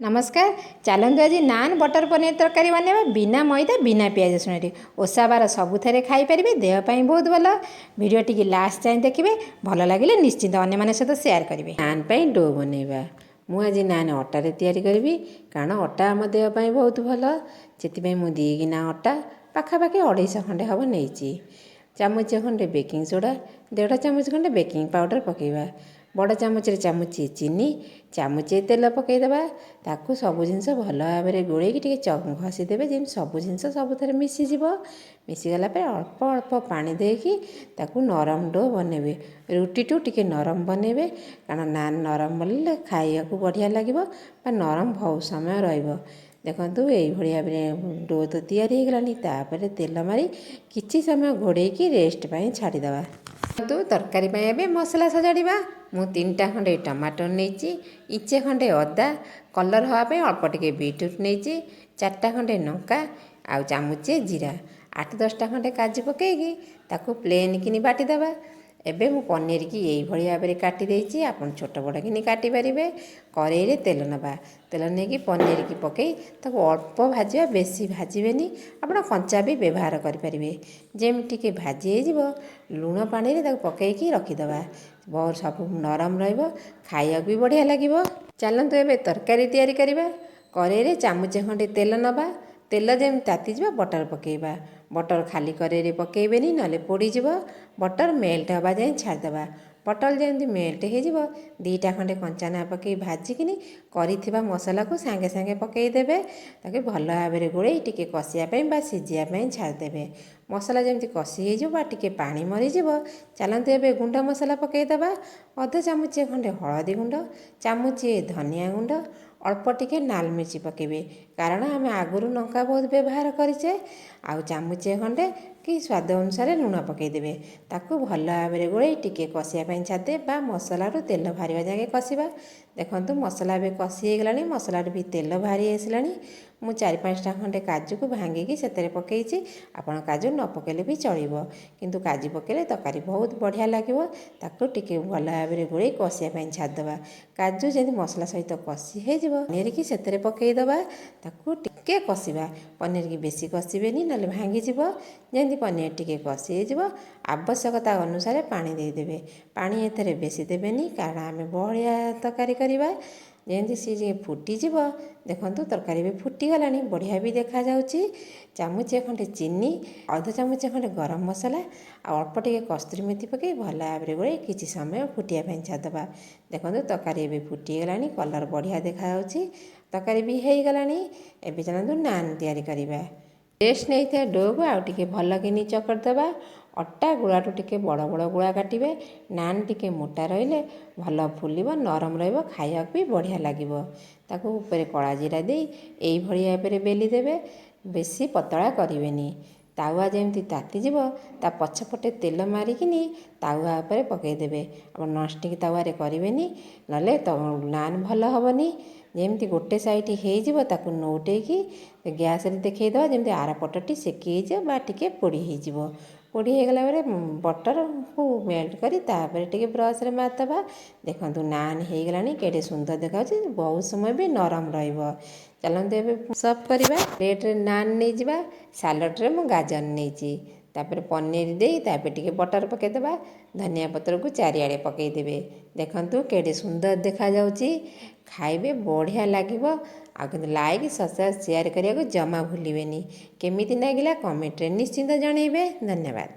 ନମସ୍କାର, ଚାଲନ୍ତୁ ଆଜି ନାନ୍ ବଟର୍ ପନିର ତରକାରୀ ବନେଇବା ବିନା ମଇଦା, ବିନା ପିଆଜ ରସୁଣରେ। ଓଷା ବାର ସବୁଥିରେ ଖାଇପାରିବେ, ଦେହ ପାଇଁ ବହୁତ ଭଲ। ଭିଡ଼ିଓଟିକି ଲାଷ୍ଟ ଯାଏଁ ଦେଖିବେ। ଭଲ ଲାଗିଲେ ନିଶ୍ଚିନ୍ତ ଅନ୍ୟମାନଙ୍କ ସହିତ ସେୟାର କରିବେ। ନାନ୍ ପାଇଁ do ବନେଇବା। ମୁଁ ଆଜି ନାନ୍ ଅଟାରେ ତିଆରି କରିବି, କାରଣ ଅଟା ଆମ ଦେହ ପାଇଁ ବହୁତ ଭଲ। ସେଥିପାଇଁ ମୁଁ 2 ଗିନା ଅଟା, ପାଖାପାଖି 250 ଖଣ୍ଡେ ହେବ, ନେଇଛି। ଚାମଚ ଖଣ୍ଡେ ବେକିଂ ସୋଡ଼ା, ଦେଢ଼ ଚାମଚ ଖଣ୍ଡେ ବେକିଂ ପାଉଡ଼ର ପକାଇବା। ବଡ଼ ଚାମଚରେ ଚାମଚ ଚିନି, ଚାମଚେ ତେଲ ପକାଇଦେବା। ତାକୁ ସବୁ ଜିନିଷ ଭଲ ଭାବରେ ଗୋଳେଇକି ଟିକେ ଘଷିଦେବେ, ଯେମିତି ସବୁ ଜିନିଷ ସବୁଥିରେ ମିଶିଯିବ। ମିଶିଗଲା ପରେ ଅଳ୍ପ ଅଳ୍ପ ପାଣି ଦେଇକି ତାକୁ ନରମ do ବନେଇବେ। ରୁଟିଠୁ ଟିକେ ନରମ ବନେଇବେ, କାରଣ ନାନ୍ ନରମ ବନେଇଲେ ଖାଇବାକୁ ବଢ଼ିଆ ଲାଗିବ ବା ନରମ ବହୁତ ସମୟ ରହିବ। ଦେଖନ୍ତୁ, ଏଇଭଳି ଭାବରେ do ତ ତିଆରି ହେଇଗଲାଣି। ତାପରେ ତେଲ ମାରି କିଛି ସମୟ ଘୋଡ଼େଇକି ରେଷ୍ଟ ପାଇଁ ଛାଡ଼ିଦେବା। ଦେଖନ୍ତୁ, ତରକାରୀ ପାଇଁ ଏବେ ମସଲା ସଜାଡ଼ିବା। ମୁଁ ତିନିଟା ଖଣ୍ଡେ ଟମାଟୋ ନେଇଛି, ଇଞ୍ଚେ ଖଣ୍ଡେ ଅଦା, କଲର୍ ହେବା ପାଇଁ ଅଳ୍ପ ଟିକେ ବିଟରୁଟ୍ ନେଇଛି, ଚାରିଟା ଖଣ୍ଡେ ଲଙ୍କା ଆଉ ଚାମଚେ ଜିରା, 8-10ଟା ଖଣ୍ଡେ କାଜୁ ପକାଇକି ତାକୁ ପ୍ଲେନ୍ କିନି ବାଟିଦେବା। ଏବେ ମୁଁ ପନିରକି ଏଇଭଳି ଭାବରେ କାଟି ଦେଇଛି। ଆପଣ ଛୋଟ ବଡ଼ କିନି କାଟିପାରିବେ। କରେଇରେ ତେଲ ନେବା। ତେଲ ନେଇକି ପନିରକି ପକାଇ ତାକୁ ଅଳ୍ପ ଭାଜିବା, ବେଶୀ ଭାଜିବେନି। ଆପଣ କଞ୍ଚା ବି ବ୍ୟବହାର କରିପାରିବେ। ଯେମିତି ଟିକେ ଭାଜି ହେଇଯିବ, ଲୁଣ ପାଣିରେ ତାକୁ ପକାଇକି ରଖିଦେବା। ବହୁତ ସବୁ ନରମ ରହିବ, ଖାଇବାକୁ ବି ବଢ଼ିଆ ଲାଗିବ। ଚାଲନ୍ତୁ, ଏବେ ତରକାରୀ ତିଆରି କରିବା। କରେଇରେ ଚାମଚେ ଖଣ୍ଡେ ତେଲ ନେବା। ତେଲ ଯେମିତି ତାତିଯିବ, ବଟର୍ ପକାଇବା। ବଟର୍ ଖାଲି କରେଇରେ ପକାଇବେନି, ନହେଲେ ପୋଡ଼ିଯିବ। ବଟର୍ ମେଲ୍ଟ ହେବା ଯାଏଁ ଛାଡ଼ିଦେବା। ବଟର୍ ଯେମିତି ମେଲ୍ଟ ହେଇଯିବ, 2ଟା ଖଣ୍ଡେ କଞ୍ଚା ଲଙ୍କା ପକାଇ ଭାଜିକିନି କରିଥିବା ମସଲାକୁ ସାଙ୍ଗେ ସାଙ୍ଗେ ପକାଇଦେବେ। ତାକୁ ଭଲ ଭାବରେ ଗୋଳେଇ ଟିକେ କଷିବା ପାଇଁ ବା ସିଝିବା ପାଇଁ ଛାଡ଼ିଦେବେ। ମସଲା ଯେମିତି କଷି ହେଇଯିବ ବା ଟିକେ ପାଣି ମରିଯିବ, ଚାଲନ୍ତୁ ଏବେ ଗୁଣ୍ଡ ମସଲା ପକାଇଦେବା। ଅଧ ଚାମଚ ଖଣ୍ଡେ ହଳଦୀ ଗୁଣ୍ଡ, ଚାମଚିଏ ଧନିଆ ଗୁଣ୍ଡ, ଅଳ୍ପ ଟିକେ ନାଲ ମିର୍ଚି ପକାଇବେ, କାରଣ ଆମେ ଆଗରୁ ଲଙ୍କା ବହୁତ ବ୍ୟବହାର କରିଛେ। ଆଉ ଚାମଚିଏ ଖଣ୍ଡେ କି ସ୍ୱାଦ ଅନୁସାରେ ଲୁଣ ପକାଇଦେବେ। ତାକୁ ଭଲ ଭାବରେ ଗୋଳେଇ ଟିକେ କଷିବା ପାଇଁ ଛାଡ଼ିଦେବେ ବା ମସଲାରୁ ତେଲ ବାହାରିବା ଯାଏଁ କଷିବା। ଦେଖନ୍ତୁ, ମସଲା ଏବେ କଷି ହେଇଗଲାଣି, ମସଲାରୁ ବି ତେଲ ବାହାରି ଆସିଲାଣି। ମୁଁ 4-5ଟା ଖଣ୍ଡେ କାଜୁକୁ ଭାଙ୍ଗିକି ସେଥିରେ ପକାଇଛି। ଆପଣ କାଜୁ ନ ପକାଇଲେ ବି ଚଳିବ, କିନ୍ତୁ କାଜୁ ପକାଇଲେ ତରକାରୀ ବହୁତ ବଢ଼ିଆ ଲାଗିବ। ତାକୁ ଟିକେ ଭଲ ଭାବରେ ଗୋଳେଇ କଷିବା ପାଇଁ ଛାଡ଼ିଦେବା। କାଜୁ ଯେମିତି ମସଲା ସହିତ କଷି ହେଇଯିବ, ପନିରକି ସେଥିରେ ପକାଇଦେବା। ତାକୁ ଟିକେ କଷିବା। ପନିରକି ବେଶୀ କଷିବେନି, ନହେଲେ ଭାଙ୍ଗିଯିବ। ଯେମିତି ପନିର ଟିକେ କଷି ହେଇଯିବ, ଆବଶ୍ୟକତା ଅନୁସାରେ ପାଣି ଦେଇଦେବେ। ପାଣି ଏଥିରେ ବେଶୀ ଦେବେନି, କାରଣ ଆମେ ବହଳିଆ ତରକାରୀ କରିବା। ଯେମିତି ସିଏ ଫୁଟିଯିବ, ଦେଖନ୍ତୁ, ତରକାରୀ ବି ଫୁଟିଗଲାଣି, ବଢ଼ିଆ ବି ଦେଖାଯାଉଛି। ଚାମଚିଏ ଖଣ୍ଡେ ଚିନି, ଅଧ ଚାମଚ ଖଣ୍ଡେ ଗରମ ମସଲା ଆଉ ଅଳ୍ପ ଟିକେ କସ୍ତୁରୀ ମେଥି ପକାଇ ଭଲ ଭାବରେ ଗୋଳେଇ କିଛି ସମୟ ଫୁଟିବା ପାଇଁ ଛାଡ଼ିଦେବା। ଦେଖନ୍ତୁ, ତରକାରୀ ଏବେ ଫୁଟିଗଲାଣି, କଲର୍ ବଢ଼ିଆ ଦେଖାଯାଉଛି, ତରକାରୀ ବି ହେଇଗଲାଣି। ଏବେ ଚାଲନ୍ତୁ ନାନ୍ ତିଆରି କରିବା। ରେଷ୍ଟ ନେଇଥିବା ଡୋକୁ ଆଉ ଟିକେ ଭଲ କିନି ଚକଟି ଦେବା। ଅଟା ଗୁଳାଠୁ ଟିକେ ବଡ଼ ବଡ଼ ଗୁଳା କାଟିବେ। ନାନ୍ ଟିକେ ମୋଟା ରହିଲେ ଭଲ ଫୁଲିବ, ନରମ ରହିବ, ଖାଇବାକୁ ବି ବଢ଼ିଆ ଲାଗିବ। ତାକୁ ଉପରେ କଳା ଜିରା ଦେଇ ଏଇଭଳି ଭାବରେ ବେଲି ଦେବେ, ବେଶୀ ପତଳା କରିବେନି। ତାୱା ଯେମିତି ତାତିଯିବ, ତା ପଛପଟେ ତେଲ ମାରିକିନି ତାୱା ଉପରେ ପକାଇଦେବେ। ଆପଣ ନନଷ୍ଟିକ୍ ତାୱାରେ କରିବେନି, ନହେଲେ ତ ନାନ୍ ଭଲ ହେବନି। ଯେମିତି ଗୋଟେ ସାଇଡ଼ ହେଇଯିବ, ତାକୁ ନଉଟେଇକି ଗ୍ୟାସରେ ଦେଖାଇଦେବା, ଯେମିତି ଆର ପଟଟି ସେକି ହେଇଯିବ ବା ଟିକେ ପୋଡ଼ି ହେଇଯିବ। ପୋଡ଼ି ହେଇଗଲା ପରେ ବଟରକୁ ମେଲ୍ଟ କରି ତାପରେ ଟିକେ ବ୍ରସରେ ମାରିଦେବା। ଦେଖନ୍ତୁ, ନାନ୍ ହେଇଗଲାଣି, କେଡ଼େ ସୁନ୍ଦର ଦେଖାଯାଉଛି, ବହୁତ ସମୟ ବି ନରମ ରହିବ। ଚାଲନ୍ତୁ, ଏବେ ସର୍ଭ କରିବା। ପ୍ଲେଟ୍ରେ ନାନ୍ ନେଇଯିବା। ସାଲଡ଼ରେ ମୁଁ ଗାଜର ନେଇଛି। ତାପରେ ପନିର ଦେଇ ତାପରେ ଟିକେ ବଟର ପକାଇଦେବା। ଧନିଆ ପତ୍ରକୁ ଚାରିଆଡ଼େ ପକାଇଦେବେ। ଦେଖନ୍ତୁ, କେଡ଼େ ସୁନ୍ଦର ଦେଖାଯାଉଛି, ଖାଇବେ ବଢ଼ିଆ ଲାଗିବ। ଆଉ କିନ୍ତୁ ଲାଇକ୍, ସବସ୍କ୍ରାଇବ୍, ସେୟାର କରିବାକୁ ଜମା ଭୁଲିବେନି। କେମିତି ଲାଗିଲା, କମେଣ୍ଟରେ ନିଶ୍ଚିନ୍ତ ଜଣାଇବେ। ଧନ୍ୟବାଦ।